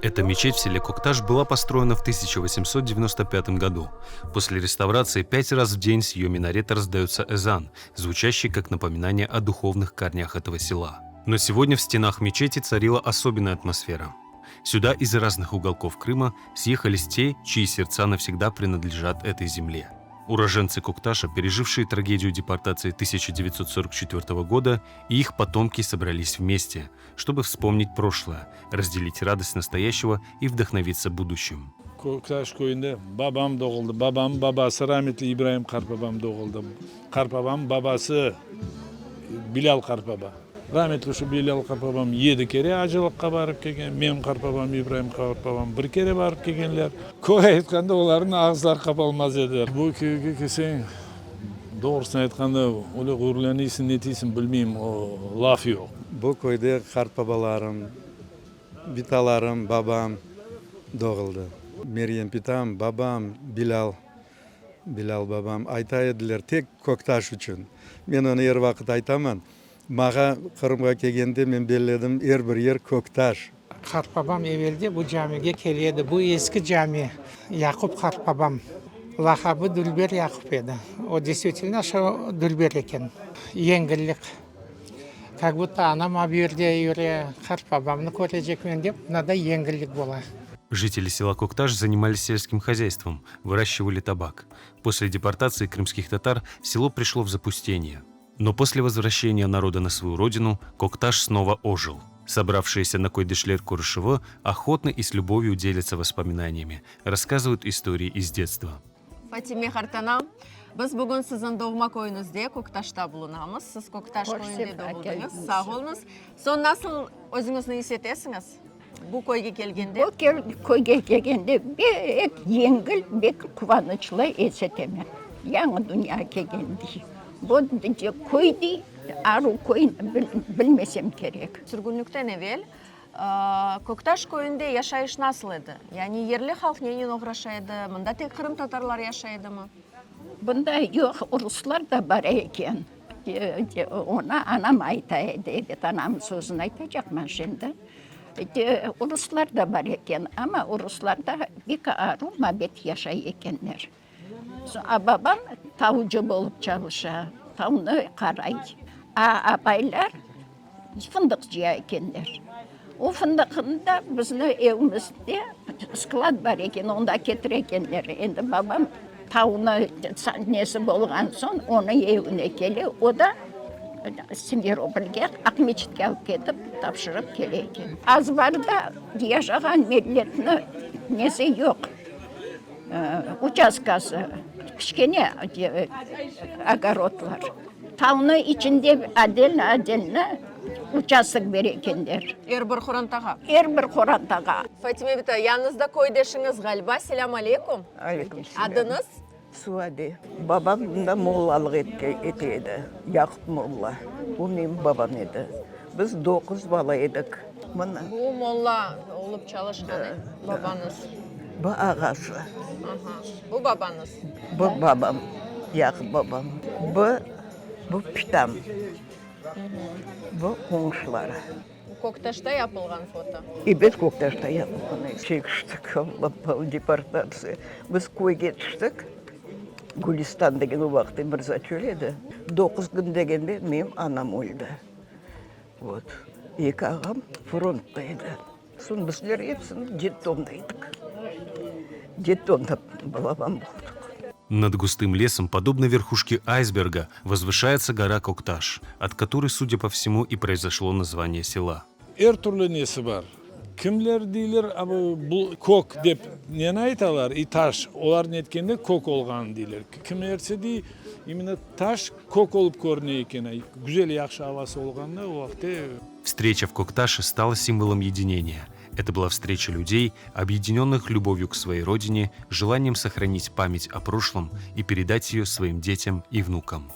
Эта мечеть в селе Кокташ была построена в 1895 году. После реставрации пять раз в день с ее минарета раздается эзан, звучащий как напоминание о духовных корнях этого села. Но сегодня в стенах мечети царила особенная атмосфера. Сюда из разных уголков Крыма съехались те, чьи сердца навсегда принадлежат этой земле. Уроженцы Кокташа, пережившие трагедию депортации 1944 года, и их потомки собрались вместе, чтобы вспомнить прошлое, разделить радость настоящего и вдохновиться будущим. Köktaş köyünde babam doğuldı. Babamnıñ babası rametli İbraim qartbabam doğuldı. Qartbabamnıñ babası Bilâl qartbaba. Rametli şu Bilâl qartbabam yedi kere acılıqqa barıp kelgen. Menim qartbabam İbraim qartbabam bir kere barıp kelgenler. Köy aytqanda olarnıñ ağızları qapalmaz edi. Bu köyge kelseñ, doğrusını aytqanda, öyle ğururlanıysıñ, ne deysiñ, bilmeyim, o laf yoq. Bu köyde qartbabalarım, bitalarım, babam doğuldı. Meryem bitam, babam, Bilâl, Bilâl babam ayta ediler, tek Köktaş içün. Men onı er vaqıt aytaman. Mağa Qırımğa kelgende men belledim, er bir yer Köktaş. Qartbabam evelde bu camige kele edi. Bu eski cami. Yaqup qartbabam. Lağabı Dülber Yaqup edi. O, destvitelno, şo dülber eken. Yengillik. Kak budto anam a bu yerde yüre, qartbabamnı körecekmen dep, mınaday yengillik bola. Жители села Кокташ занимались сельским хозяйством, выращивали табак. После депортации крымских татар село пришло в запустение. Но после возвращения народа на свою родину Кокташ снова ожил. Собравшиеся на Койдышлер Курышево охотно и с любовью делятся воспоминаниями, рассказывают истории из детства. Fatime qartana, biz bugün siziñ doğma köyüñizde, Köktaşta bulunamız. Siz Köktaş köyünde doğuldıñız. Sağ oluñız. Soñ nasıl özüñizni is etesiñiz bu köyge kelgende? Bu köyge kelgende bek yengil, bek quvanıçlı is etemen. Yañı dünya kelgendiy. Bu köy dey, aru köy bilmesem kerek. Sürgünlikten evel Köktaş köyünde yaşayış nasıl edi? Yani yerli halq nenen oğraşa edi? Mında tek qırımtatarlar yaşay edimi? Bunda yoq, ruslar da bar eken. Onı anam ayta edi, ebet, anamnıñ sözüni aytacaqman şimdi. Ruslar da bar eken, amma ruslarda pek aru mabet yaşay ekenler. A babam tavucı bolıp çalışa, tavnı qaray. A apaylar fındıq cıya ekenler. O fındıqnı da bizni evimizde sklad bar eken, onda ketire ekenler. Endi babam tavnı nesi bolğan soñ, onıñ evine kele, o da Simferopolge, Aqmeçitke alıp ketip, tapşırıp kele eken. Azbarda yaşağan milletni nesi yoq. Uçastkası kiçkene ogorodlar. Taunıñ içinde otdelno-otdelno uçastok bere ekenler. Er bir qorantağa? Er bir qorantağa. Fatime bita, yanıñızda köydeşiñiz ğaliba. Selâm aleyküm. Aleyküm selâm. Adıñız? Suade. Babam mında mollalıq ete edi, Yaqup molla. O menim babam edi. Biz doquz bala edik. Mına. Bu molla olıp çalışqan, e, babañız? Bu ağası. Aha. Bu babañız? Bu babam, Yaqup babam. Bu, bu pitam. Bu qoñşuları. Bu Köktaşta yapılğan foto? Ebet, Köktaşta yapılğan. Çekiştik, Alla, deportatsiya. Biz köyge tüştik, Gülistan degen o vaqıt Mirzaçöl edi. Doquz kün degende menim anam öldi. Vot. Eki ağam frontta edi. Soñ bizler episini detdomda edik. Detdomda balaban boldıq. Над густым лесом, подобно верхушке айсберга, возвышается гора Кокташ, от которой, судя по всему, и произошло название села. Er türlü nesi bar. Kimler deyler, bu kök dep neni aytalar, i taş, olar netkende kök olğanın deyler. Kimlerse dey, imенно taş kök olıp körüne eken, güzel yahşı avası olğanda o vaqıtte. Встреча в Кокташе стала символом единения. Это была встреча людей, объединенных любовью к своей родине, желанием сохранить память о прошлом и передать ее своим детям и внукам.